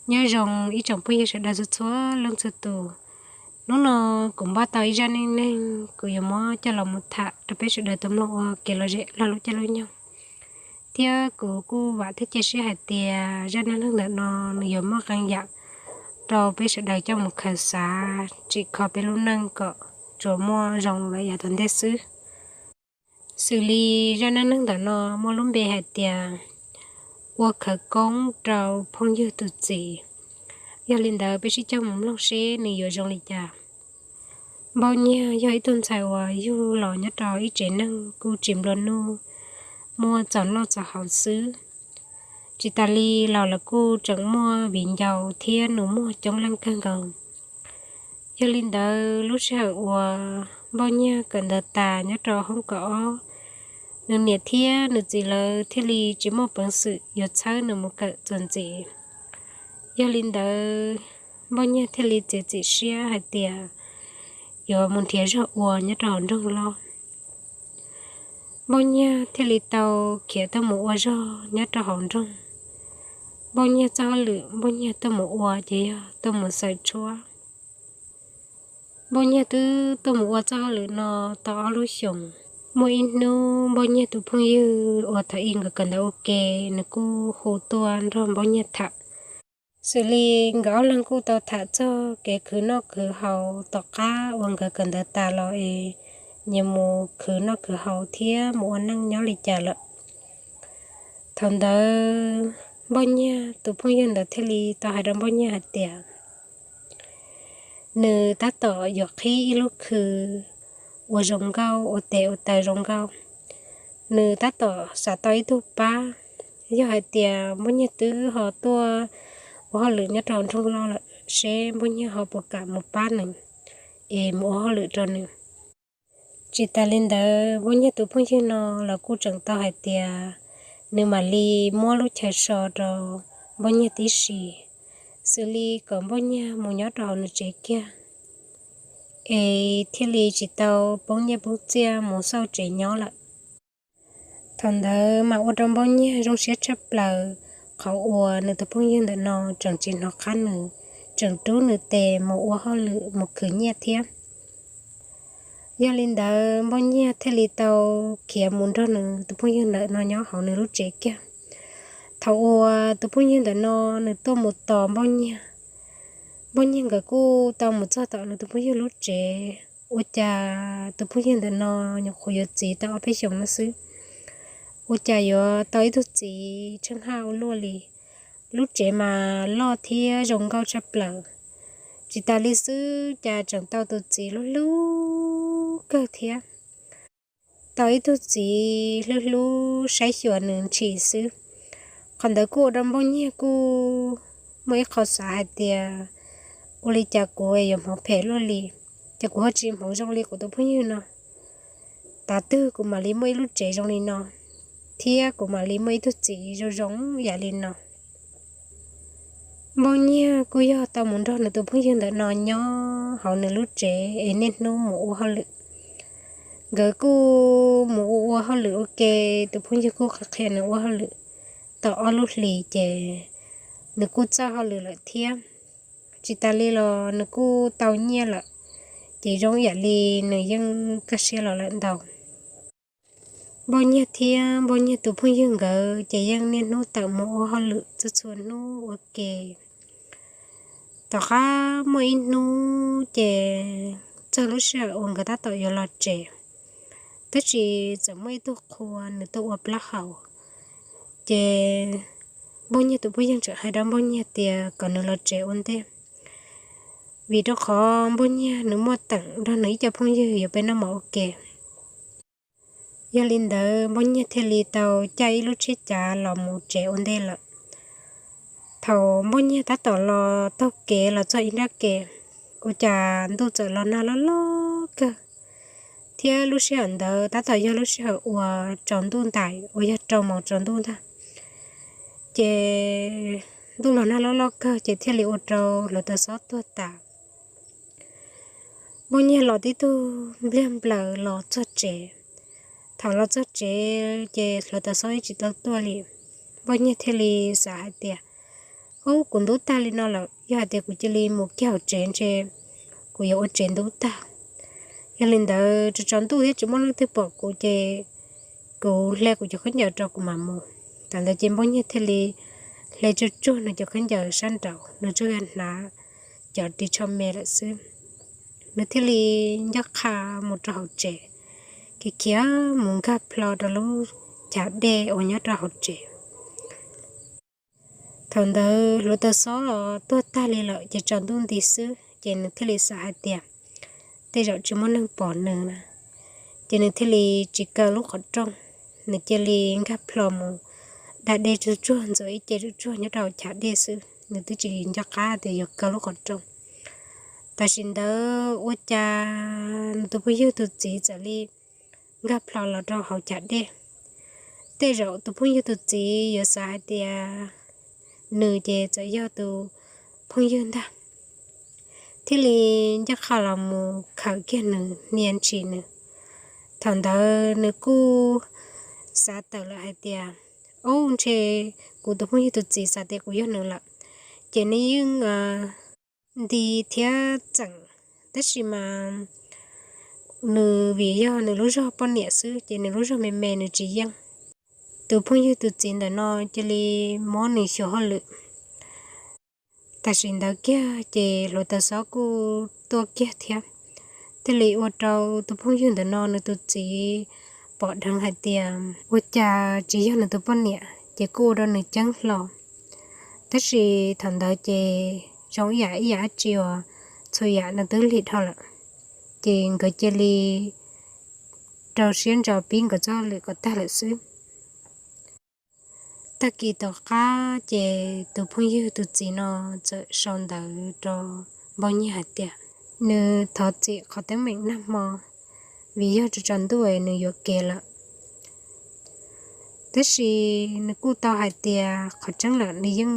Nyob zoo ib tsoom phooj ywg sawv daws txhua txhua leej txhua tus. Hnub no kuv npaj tau ib zaj neej neeg kuv yuav muab coj los mus tham rau peb sawv daws tau mloog ua kev lom zem lub caij lub nyoog. Thiab kuv kuj vam thiab cia siab hais tias zaj neej neeg ntawm no nws yuav muaj qee yam rau peb sawv daws coj mus khaws xav tsim kho peb lub neej kom tsuas muaj zoo lawm yav tom ntej xwb. Xws li zaj neej neeg ntawm no muaj lub npe hais tias ua khawv koob rau phooj ywg tus txiv. Yog li ntawd peb sib coj mus mloog seb nws yuav zoo li cas. Npauj Nyiag yog ib tug ntxhais uas yug los nyob rau ib tsev neeg kuj tsis nplua nuj, muaj txaus noj txaus haus xwb. Tsis tas li los lawv kuj tseem muaj viv ncaus thiab nus muag coob leej kawg nkaus. Yog li ntawd lub sij hawm uas Npauj Nyiag kawm ntawv tas nyob rau hoob kaum ob, nws niam thiab nws txiv lawv thiaj li tsis muaj peev xwm yuav txhawb nws mus kawm txuas ntxiv. Yog li ntawd Npauj Nyiag thiaj li txiav txim siab hais tias yuav mus nrhiav zog ua nyob rau hauv nroog loj. Npauj Nyiag thiaj li tau khiav tuaj mus ua zog nyob rau hauv nroog. Npauj Nyiag txoj hauj lwm Npauj Nyiag tuaj mus ua ces yog tuaj mus xaws tshuab. Npauj Nyiag twb tuaj mus ua txoj hauj lwm no tau ob lub xyoos. Muaj ib hnub Npauj Nyiag tus phooj ywg uas thaum ub nkawd kawm ntawv ua ke, nws kuj hu tuaj nrog Npauj Nyiag tham. Xws li nkawd ob leeg kuj tau tham txog kev khwv noj khwv haus tom qab uas nkawd kawm ntawv tas los es nyias mus khwv noj khwv haus thiab mus ua neej nyob li cas lawm. Thaum ntawd Npauj Nyiag tus phooj ywg ntawd thiaj li tau hais rau Npauj Nyiag hais tias nws tab tom yuav qhib ib lub khw uas zoo nkauj, ua tes ua taw zoo nkauj. Nws tab tom xav tau ib tug pab. Yog hais tias Npauj Nyiag twb ho tuaj ua hauj lwm nyob rau nroog loj lawm, seb Npauj Nyiag ho puas kam mus pab nws es mus ua hauj lwm rau nws. Tsis tas li ntawd, Npauj Nyiag tus phooj ywg no los kuj tseem tau hais tias nws mam li muab lub chaw so rau Npauj Nyiag tib si, xws li kom Npauj Nyiag mus nyob rau hauv nws tsev kiag, es thiaj li tsis tau poob nyiaj poob txiaj mus xauj tsev nyob lawm. Thaum ntawd mas ua rau Npauj Nyiag zoo siab tshaj plaws, qhov uas nws tus phooj ywg ntawm no tseem tsis hnov qab nws, tseem rub nws tes mus ua hauj lwm mus khwv nyiaj thiab. Yog li ntawd, Npauj Nyiag thiaj li tau khiav mus nrog nws tus phooj ywg ntawm no nyob hauv nws lub tsev kiag. Thaum uas tus phooj ywg ntawm no nws tuaj mus tos Npauj Nyiag, Npauj Nyiag nkawd kuj tau mus txog tom nws tus phooj ywg lub tsev. Ua cas tus phooj ywg ntawm no nyuam qhuav yuav txiv tau ob peb xyoos no xwb, ua cas yuav tau ib tug txiv tsheej haj ua luaj li. Lub tsev mas loj thiab zoo nkauj tshaj plaws. Tsis tas li xwb, cas tseem tau tus txiv hlub hlub kawg thiab. Tau ib tug txiv hlub hlub saib xyuas nws ntshis xwb. Qhov ntawd kuj ua rau Npauj Nyiag kuj muaj ib qho xav hais tias, ua li cas kuv yuav hmoov phem luaj li, ces kuv ho tsis hmoov zoo li kuv tus phooj ywg no. Tav twg kuv mam li muaj ib lub tsev zoo li no, thiab kuv mam li muaj ib tug txiv zoo zoo yam li no. Npauj Nyiag kuj yog tau mus nrog nws tus phooj ywg ntawm no nyob hauv nws lub tsev es niaj hnub mus ua hauj lwm. Nkawd kuj mus ua ua hauj lwm ua ke, tus phooj ywg kuj qhia qhia nws ua hauj lwm tau ob lub hlis ces nws kuj txawj hauj lwm lawm thiab. Tsis tas li los nws kuj tau nyiaj lawm, ces zoo yam li nws yeej kaj siab los lawm ntau. Npauj Nyiag thiab Npauj Nyiag tus phooj ywg nkawd ces yeej niaj hnub tawm mus ua hauj lwm txhua txhua hnub ua ke. Tom qab muaj ib hnub ces txog lub sij hawm uas nkawd tab tom yuav los tsev, tab sis txawm muaj ib tug qhua nws tuaj ua plaub hau. Ces Npauj Nyiag tus phooj ywg tseem hais rau Npauj Nyiag tias kom nws los tsev ua ntej, vim rau qhov Npauj Nyiag nws muaj teem nrog nws ib co phooj ywg yuav peb noj mov ua ke. Yog li ntawd Npauj Nyiag thiaj li tau caij ib lub tsheb cav los mus tsev ua ntej lawm. Thaum Npauj Nyiag tab tom los taug kev los txog ib nrab ke, ua cas ntuj txawm los nag loj loj kawg, thiab lub sij hawm ntawd tab tom yog lub sij hawm uas tsaus ntuj ntais uas yog rau moos tsaus ntuj ntag. Ces ntuj los nag loj loj kawg ces thiaj li ua rau hluav taws xob tuag tas. Npauj Nyiag los tib tug npliag nplaws los txog tsev. Thaum los txog tsev ces hluav taws xob tsis tau tuaj li. Npauj Nyiag thiaj li xav hais tias, Ub, kuv ntub tag li no lawm, yog hais tias kuv cia li mus kiag hauv tsev ntshe kuv yuav ua tsev ntub tag. Yog li ntawd tsaus tsaus ntuj thiab tsis muaj leej twg pom kuv ces kuv hle kuv cov khaub ncaws rau kuv mam mus. Thaum ntawd ces npoj nyiag thiaj li hle tsuag tsuag nws cov khaub ncaws sab nraud, nws tsuas yog hnav cov ris tsho me lawm xwb. Nws thiaj li ncaj qha mus rau hauv tsev, khiav khiav mus nkag plho rau lub chav dej uas nyob rau hauv tsev. Thaum ntawd hluav taws xob los tuag tag li lawm ces tsaus ntuj nti xwb ces nws thiaj li xav hais tias tej zaum tsis muaj neeg pom nws na, ces nws thiaj li tsis kaw lub qhov rooj, nws cia li nkag plho mus da dej tsuag tsuag ntxuav ib ce tsuag tsuag nyob rau hauv chav dej xwb, nws twb tsis nco qab tias yuav kaw lub qhov rooj. Tam sim ntawd ua cas nws tus phooj ywg tus txiv txawm li nkag plho los rau hauv chav dej. Tej zaum tus phooj ywg tus txiv yuav xav hais tias nws ces txawm yog tus phooj ywg ntag, thiaj li ncaj qha los mus khawm kiag nws, hnia ntshis nws. Thaum ntawd nws kuj xav tawm lawm hais tias, ub, ntshe kuv tus phooj ywg tus txiv xav tias kuv yog nws lawm, ces nws yeej nti thiab txeem, tab sis mas nws vim yog nws lub zog poj niam xwb ces nws lub zog me me nws tsis yeej. Tus phooj ywg tus txiv ntawm no cia li muab nws xyuas hauj lwm. Tam sim ntawd kiag ces hluav taws xob kuj tuaj kiag thiab, thiaj li ua rau tus phooj ywg ntawm no nws tus txiv pom dheev hais tias ua cas tsis yog nws tus poj niam ces kuj ua rau nws ceeb hlo. Tab sis thaum ntawd ces zoo ib yam ib yam dab tsi uas txhua yam nws twb lig dhau lawm, ces nkawd cia li rau siab ntso pib nkawd txoj hauj lwm kom tag lawm xwb. Tag kis tom qab ces tus phooj ywg tus txiv no txawm sau ntawv rau npoj nyiag hais tias nws thov txim qhov teeb meem nag hmo, vim yog tsaus tsaus ntuj nws yuav kev lawm. Tab sis nws kuj tau hais tias qhov tseeb lawm nws yeej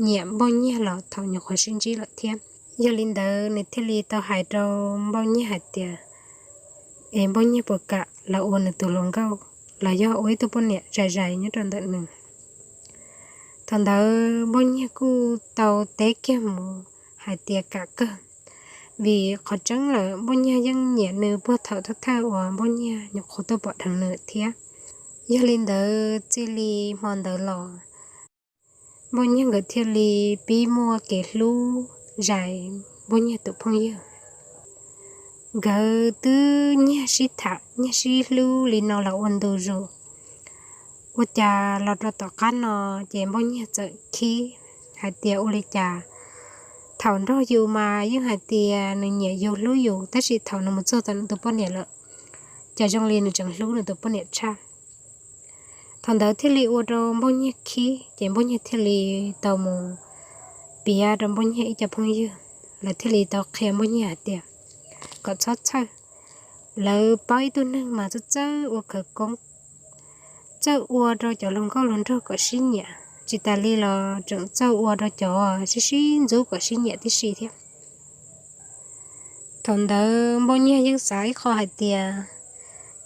nyiam npoj nyiag los thaum nyuam qhuav sib ntsib lawm thiab. Yog li ntawd nws thiaj li tau hais rau npoj nyiag hais tias, es npoj nyiag puas kam los ua nws tus hluas nkauj los yog ua ib tug poj niam zais zais nyob rau ntawm nws. Thaum ntawd npoj nyiag kuj tau teb kiag mus hais tias kam kawg, vim qhov tseeb lawm npoj nyiag yeej nyiam nws puag thaum thawj thawj uas npoj nyiag nyuam qhuav tuaj pom dheev nws thiab. Yog li ntawd txij li hmo ntawd los npoj nyiag nkawd thiaj li pib muaj kev hlub zais npoj nyiag tus phooj ywg. Nkawd twb nyiag sib tham nyiag sib hlub li no los ua ntu zus, ua cas los rau tom qab no ces npoj nyiag txawm khib hais tias ua li cas thaum nrog yus mas yeej hais tias nws nyiam yus hlub yus, tab sis thaum nws mus txog tom nws tus poj niam lawm, cas zoo li nws tseem hlub nws tus poj niam tshaj. Thaum ntawd thiaj li ua rau npoj nyiag khib ces npoj nyiag thiaj li tau mus piav rau npoj nyiag ib co phooj ywg, lawv thiaj li tau qhia npoj nyiag hais tias kom txhob txhawj. Lawv paub ib tug neeg mas txawj txawj ua khawv koob, txawj ua rau cov hluas nkauj hluas nraug kom sib nyiam, tsis tas li los tseem txawj ua rau cov sib sib ntxub kom sib nyiam tib si thiab. Thaum ntawd npoj nyiag yeej xav ib qho hais tias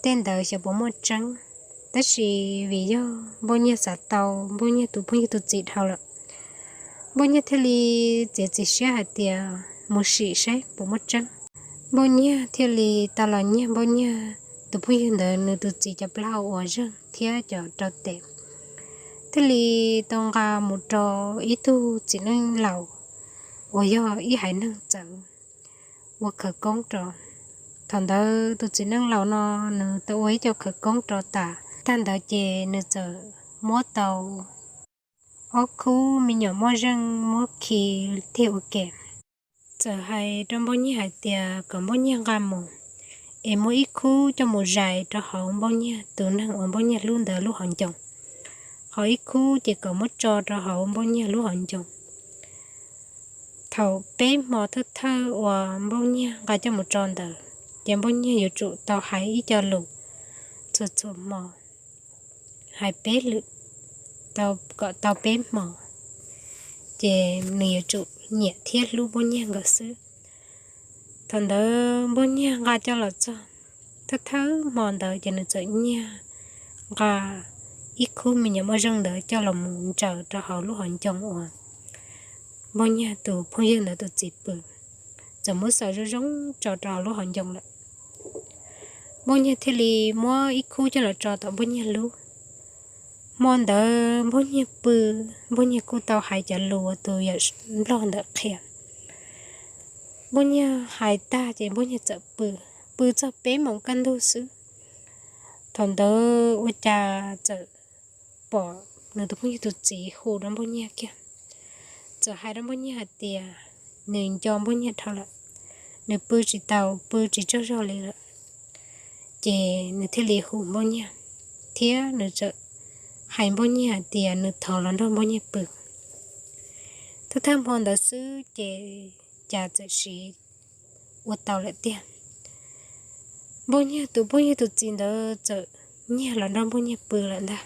tej ntawd xyov puas muaj tseeb, tab sis vim yog npoj nyiag xav tau npoj nyiag tus phooj ywg tus txiv dhau lawm, npoj nyiag thiaj li txiav txim siab hais tias mus sim saib puas muaj tseeb. Npoj nyiag thiaj li tau los nyiag npoj nyiag tus phooj ywg ntawd nws tus txiv cov plaub hau uas zeeg thiab cov rau tes, thiaj li tau nqa mus rau ib tug txiv neej laus uas yog ib haiv neeg txawv ua khawv koob rau. Thaum ntawd tus txiv neej laus no nws tau ua ib co khawv koob rau tas, tag ntawd ces nws txawm muab tau ob khub me nyuam moj zeej muab khi tiag ua ke. Txawm hais rau npoj nyiag hais tias kom npoj nyiag nqa mus, es muab ib khub coj mus zais rau hauv npoj nyiag tus neeg uas npoj nyiag hlub ntawd lub hauv ncoo, ho ib khub ces kom muab tso rau hauv npoj nyiag lub hauv ncoo. Thaum peb hmo thawj thawj uas npoj nyiag nqa coj mus tso ntawd, ces npoj nyiag yuav tsum tau hais ib co lus txhua txhua hmo, hais peb lwm, tau, kom tau peb hmo, ces nws yuav tsum nyiam thiab hlub npoj nyiag nkawd xwb. Thaum ntawd npoj nyiag nqa coj los txog, thawj thawj hmo ntawd ces nws txawm nyiag nqa ib khub me nyuam moj zeej ntawd coj los mus ntsaws rau hauv lub hauv ncoo uas Npoj Nyiag tus phooj ywg ntawd tus txiv pw, txawm muab xaws zoo zoo tso rau lub hauv ncoo lawm. Npoj Nyiag thiaj li muab ib khub coj los tso tom Npoj Nyiag lub. Hmo ntawd Npoj Nyiag pw, Npoj Nyiag kuj tau hais cov lus uas tus yawm nplog ntawd qhia. Npoj Nyiag hais tag ces Npoj Nyiag txawm pw, pw txog peb moos kaj ntug xwb. Thaum ntawd ua cas txawm pom nws tus phooj ywg tus txiv hu rau Npoj Nyiag kiag, txawm hais rau Npoj Nyiag hais tias nws nco Npoj Nyiag dhau lawm, nws pw tsis tau, pw tsis tsaug zog li lawm. Ces nws thiaj li hu Npoj Nyiag, thiab nws txawm hais Npoj Nyiag hais tias nws thov los nrog Npoj Nyiag pw. Thawj thawj hmo ntawd xwb ces cas txawm siv ua tau lawm tiag. Npoj Nyiag tus phooj ywg tus txiv ntawd txawm nyiag los nrog Npoj Nyiag pw lawm ntag.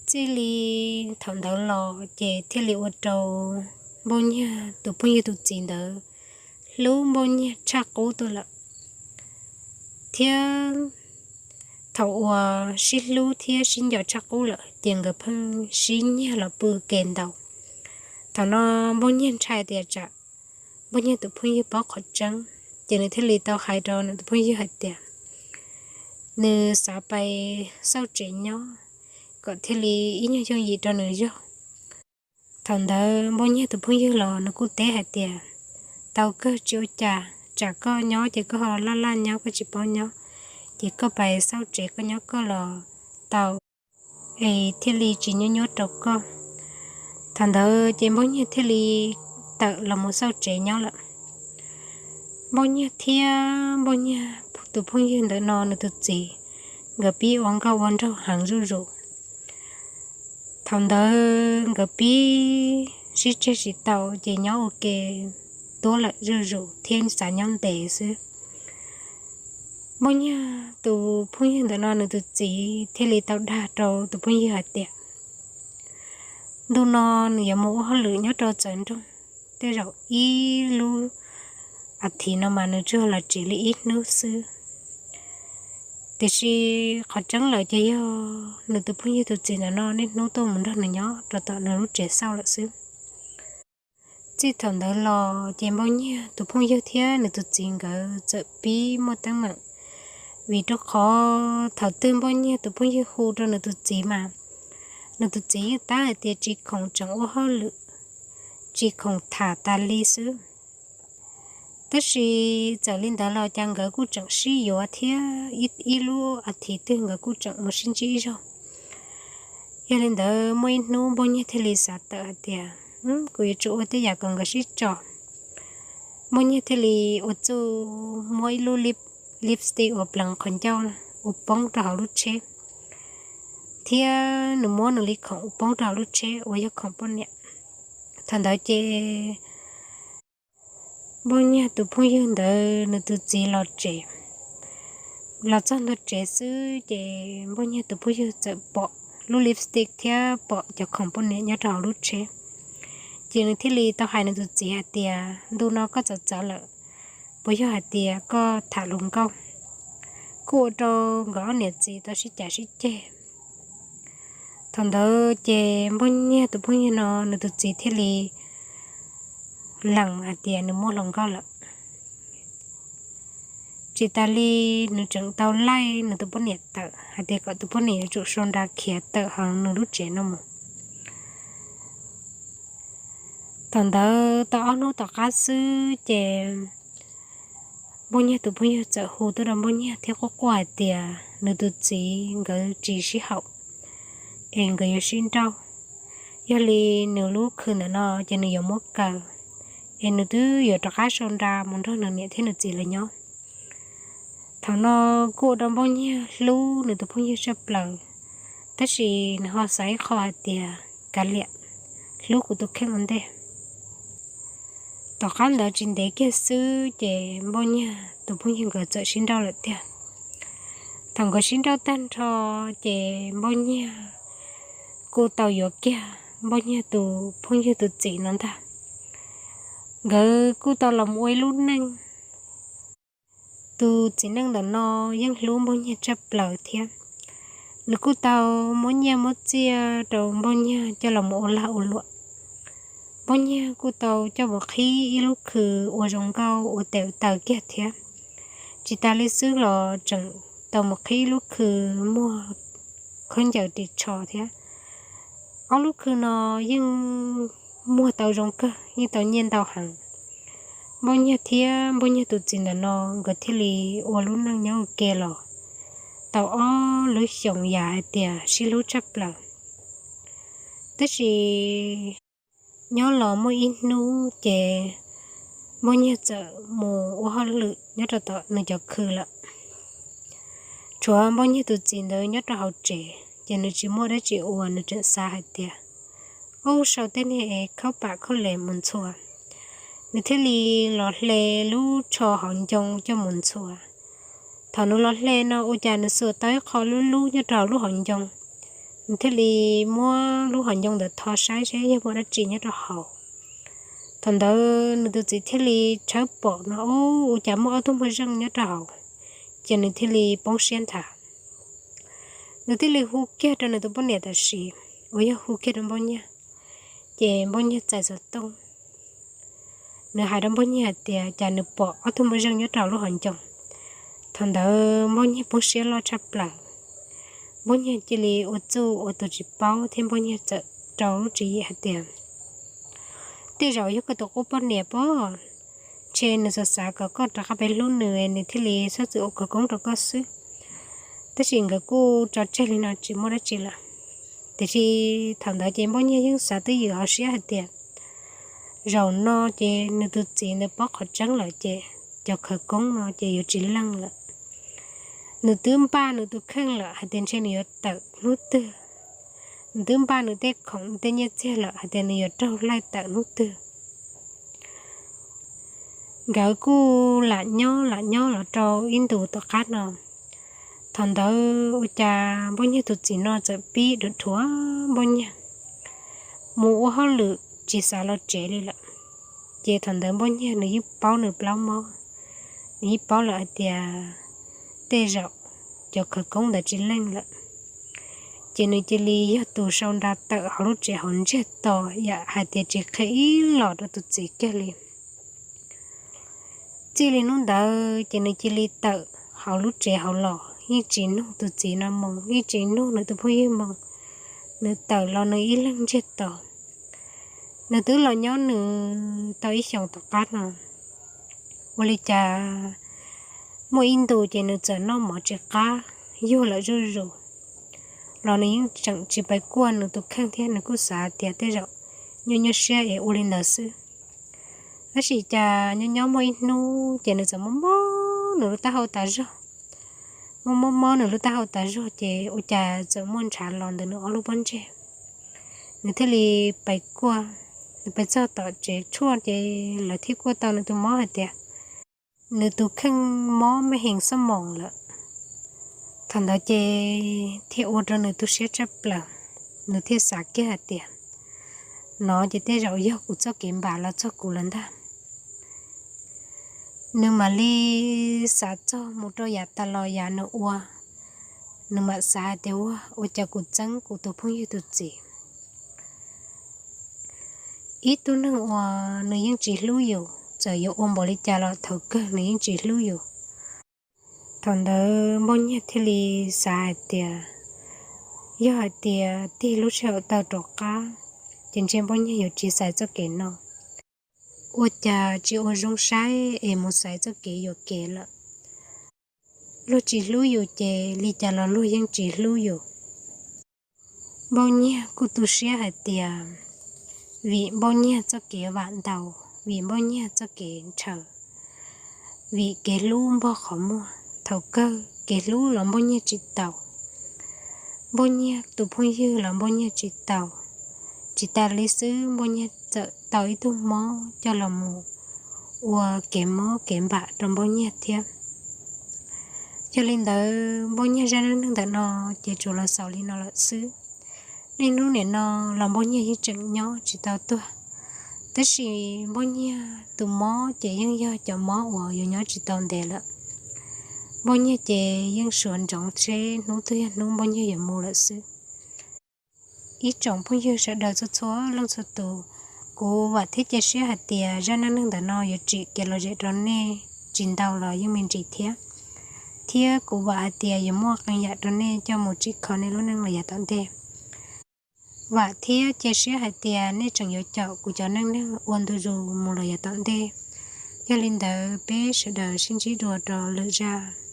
Txij li thaum ntawd los ces thiaj li ua rau Npoj Nyiag tus phooj ywg tus txiv ntawd hlub Npoj Nyiag tshaj qub tuaj lawm. Thiab thaum uas sib hlub thiab sib nco tshaj qub lawm ces nkawd pheej sib nyiag los pw ke ntau. Thaum no Npoj Nyiag ntshai tias tsam Npoj Nyiag tus phooj ywg paub qhov tseeb, ces nws thiaj li tau hais rau nws tus phooj ywg hais tias nws xav pais xauj tsev nyob kom thiaj li ib nyuag yooj yim rau nws zog. Thaum ntawd Npoj Nyiag tus phooj ywg los nws kuj teb hais tias tau kawg tsis ua cas, tsam koj nyob ces koj ho laj laj nyob koj tsis paub nyob, ces koj pais xauj tsev koj nyob koj los tau, es thiaj li tsis nyuaj nyuaj rau koj. Thaum ntawd ces Npoj Nyiag thiaj li tawm los mus xauj tsev nyob lawm. Npoj Nyiag thiab Npoj Nyiag tus phooj ywg ntawm no nws tus txiv, nkawd pib ua nkauj ua nraug heev zuj zus. Thaum ntawd nkawd pib sib tseg tsis tau ces nyob ua ke tuab lawm zuj zus thiab xav nyob ntev xwb. Npoj Nyiag tus phooj ywg ntawm no nws tus txiv thiaj li tau dag rau tus phooj ywg hais tias ntu no nws yuav mus ua hauj lwm nyob rau txawv nroog, tej zaum ib lub as thiv no mas nws tsuas los tsev li ib hnub xwb. Tiam sis qhov tseeb lawm ces yog nws tus phooj ywg tus txiv ntawm no niaj hnub tuaj mus nrog nws nyob rau tom nws lub tsev xauj lawm xwb. Txij thaum ntawd los ces Npoj Nyiag tus phooj ywg thiab nws tus txiv nkawd txawm pib muaj teeb meem, vim rau qhov thaum twg Npoj Nyiag tus phooj ywg hu rau nws tus txiv mas nws tus txiv yeej tab hais tias tsis khoom tseem ua hauj lwm, tsis khoom tham tas li xwb. Tab sis txawm li ntawd los cas nkawd kuj tseem sib yuav thiab ib lub as thiv twg nkawd kuj tseem mus sib ntsib ib zaug. Yog li ntawd muaj ib hnub Npoj Nyiag thiaj li xav tawm hais tias kuv yuav tsum ua tej yam kom nkawd sib tso. Npoj Nyiag thiaj li ua txuj muab ib lub lipstick uas pleev qhov ncauj ua poob rau hauv lub tsheb, thiab nws muab nws li khoom ua poob rau hauv lub tsheb uas yog khoom poj niam. Thaum ntawd ces Npoj Nyiag tus phooj ywg ntawd nws tus txiv los tsev, los txog ntua tsev xwb ces Npoj Nyiag tus phooj ywg txawm pom lub lipstick thiab pom cov khoom poj niam nyob rau hauv lub tsheb. Ces nws thiaj li tau hais nws tus txiv hais tias ntu no koj txawv txawv lawm, puas yog hais tias koj tham hluas nkauj? Kuj ua rau nkawd ob niam txiv tau sib cav sib ceg. Thaum ntawd ces Npoj Nyiag tus phooj ywg no nws tus txiv thiaj li lees hais tias nws muaj hluas nkauj lawm. Tsis tas li, nws tseem tau laij nws tus poj niam tawm hais tias kom tus poj niam yuav tsum sau nra khiav tawm hauv nws lub tsev no mus. Thaum ntawd tau ob hnub tom qab xwb ces Npoj Nyiag tus phooj ywg txawm hu tuaj rau Npoj Nyiag thiab quaj quaj hais tias nws tus txiv nkawd tsis sib haum, es nkawd yuav sib nrauj. Yog li nws lub khw ntawm no ces nws yuav muab kaw, es nws twb yuav rov qab sau nra mus nrog nws niam thiab nws txiv lawv nyob. Thaum no kuj ua rau Npoj Nyiag hlub nws tus phooj ywg tshaj plaws, tab sis nws ho xav ib qho hais tias kav liam, hlub kuv tus kheej ua ntej. Tom qab ntawd tsis ntev kiag xwb ces Npoj Nyiag tus phooj ywg nkawd txawm sib nrauj lawm tiag. Thaum nkawd sib nrauj tag nrho ces Npoj Nyiag kuj tau yuav kiag Npoj Nyiag tus phooj ywg tus txiv no ntag. Nkawd kuj tau los ua ib lub neej. Tus txiv neej ntawm no yeej hlub Npoj Nyiag tshaj plaws thiab. Nws kuj tau muab nyiaj muab txiaj rau Npoj Nyiag coj los mus ua lag ua luam. Npoj Nyiag kuj tau coj mus qhib ib lub khw ua zoo nkauj ua tes taws kiag thiab. Tsis tas li xwb los tseem tau mus qhib ib lub khw muag khaub ncaws ris tsho thiab. Ob lub khw no yeej muag tau zoo kawg, yeej tau nyiaj ntau heev. Npoj Nyiag thiab Npoj Nyiag tus txiv ntawm no nkawd thiaj li ua lub neej nyob ua ke los tau ob lub xyoos yam hais tias sib hlub tshaj plaws. Tab sis nyob los muaj ib hnub ces Npoj Nyiag txawm mus ua hauj lwm nyob rau tom nws cov khw lawm. Tshuav Npoj Nyiag tus txiv ntawd nyob rau hauv tsev ces nws tsis muaj dab tsi ua, nws tseem xav hais tias, Ub, sau tej niag khaub pam khaub les mus ntxhua. Nws thiaj li los hle lub tsho hauv ncoo coj mus ntxhua. Thaum nws los hle no ua cas nws xuas tau ib qho lub lub nyob rau hauv lub hauv ncoo. Nws thiaj li muab lub hauv ncoo ntawd tho saib seb yog muaj dab tsi nyob rau hauv. Thaum ntawd nws tus txiv thiaj li tshawb pom no, Ub, ua cas muaj ob tug moj zeej nyob rau hauv. Ces nws thiaj li poob siab nthav. Nws thiaj li hu kiag rau nws tus poj niam tam sim uas yog hu kiag rau Npoj Nyiag. Ces Npoj Nyiag txais xov tooj, nws hais rau Npoj Nyiag hais tias cas nws pom ob tug moj zeej nyob rau lub hauv ncoo. Thaum ntawd Npoj Nyiag poob siab loj tshaj plaws. Npoj Nyiag cia li ua txuj ua tus tsis paub thiab Npoj Nyiag txawm rau lub tswv yim hais tias, Tej zaum yog koj tus qub poj niam pob, ntshe nws xav xav kom koj rov qab pib hlub nws, nws thiaj li txhob txwm ua khawv koob rau koj xwb. Tab sis nkawd kuj tso tseg li no tsis muaj dab tsi lawm. Tiam sis thaum ntawd ces Npoj Nyiag yeej xav twj ywm hauv siab hais tias, Zaum no ces nws tus txiv ntawd paub qhov tseeb lawm ces cov khawv koob no ces yuav tsis leej lawm. Nws twb npaj nws tus kheej lawm hais tias ntshe nws yuav tawm hnub twg. Nws twb npaj nws tej khoom nws tej nyiaj txiag lawm hais tias nws yuav raug laij tawm hnub twg. Nkawd kuj lam nyob lam nyob los rau ib ntus tom qab no. Thaum ntawd ua cas Npoj Nyiag tus txiv no txawm pib dhuav dhuav Npoj Nyiag mus ua hauj lwm tsis xav los tsev li lawm. Ces thaum ntawd Npoj Nyiag nws yeej paub nws plaub mob, nws yeej paub lawm hais tias tej zaum cov khawv koob ntawd tsis leej lawm. Ces nws cia li yog tus sau nra tawm hauv lub tsev hauv ntsiag to, yam hais tias tsis qhia ib los rau tus txiv kiag li. Txij li hnub ntawd ces nws cia li tawm hauv lub tsev hauv los, yeej tsis nug tus txiv no mus, yeej tsis nug nws tus phooj ywg mus. Nws tawm los nws ib leeg ntsiag to. Nws twb los nyob nws tau ib xyoos tom qab no, ua li cas muaj ib ntus ces nws txawm noj mov tsis qab, yuag lawm zuj zus. Los nws yeej tseem tsis pais kuaj nws tus kheej thiab, nws kuj xav tias tej zaum nyuaj nyuaj siab es ua li ntawd xwb. Tab sis cas nyob nyob muaj ib hnub ces nws txawm mob mob nws lub taub hau tas zog. Mob mob mob nws lub taub hau tas zog ces ua cas txawm muaj ntshav los ntawm nws ob lub pob ntseg. Nws thiaj li pais kuaj, nws pais txog tom tsev tshuaj ces lawv thiaj kuaj tau nws tus mob hais tias nws tus kheej mob maj heev xob moos lawm. Thaum ntawd ces thiaj ua rau nws tu siab tshaj plaws, nws thiaj xav kiag hais tias, no ces tej zaum yog kuv txoj kev npam los txog kuv lawm ntag. Nws mam li xav txog mus rau yav tas los yav nws ua, nws mam xav hais tias ua, ua cas kuv txeeb kuv tus phooj ywg tus txiv. Ib tug neeg uas nws yeej tsis hlub yus, txawm yuav ua npaum li cas los thaum kawg nws yeej tsis hlub yus. Thaum ntawd Npoj Nyiag thiaj li xav hais tias, yog hais tias tig lub sij hawm tau rov qab, ces ntshe Npoj Nyiag yuav tsis xaiv txoj kev no. Ua cas tsis ua zoo saib es mus xaiv txoj kev yuam kev lawm. Luag tsis hlub yus ces li cas los luag yeej tsis hlub yus. Npoj Nyiag kuj tu siab hais tias, vim Npoj Nyiag txoj kev vam ntau, vim Npoj Nyiag txoj kev ntshaw, vim kev hlub npog qhov muag, thaum kawg kev hlub los Npoj Nyiag tsis tau, Npoj Nyiag tus phooj ywg los Npoj Nyiag tsis tau. Tsis tas li xwb Npoj Nyiag txawm tau ib tug mob coj los mus ua kev mob kev npam rau Npoj Nyiag thiab. Yog li ntawd Npoj Nyiag zaj neej neeg ntawm no ces tsuas los xaus li no lawm xwb. Niaj hnub nim no los Npoj Nyiag yeej tseem nyob tsis tau tuag, tab sis Npoj Nyiag tus mob ces yeej yog cov mob uas yuav nyob tsis tau ntev lawm. Npoj Nyiag ces yeej suav ntsoov seb hnub twg yog hnub Npoj Nyiag yuav mus lawm xwb. Ib tsoom phooj ywg sawv daws txhua txhua leej txhua tus, Kuv vam thiab cia siab hais tias zaj neej neeg ntawm no yuav tsim kev lom zem rau nej tsis ntau los yeej me ntsis thiab, thiab kuv vam hais tias yuav muaj qee yam rau nej coj mus tsim kho nej lub neej los yav tom ntej. Vam thiab cia siab hais tias nej tseem yuav caum kuv cov neej neeg ua ntu zus mus los yav tom ntej. Yog li ntawd peb sawv daws sib ntsib dua rau lwm zaj.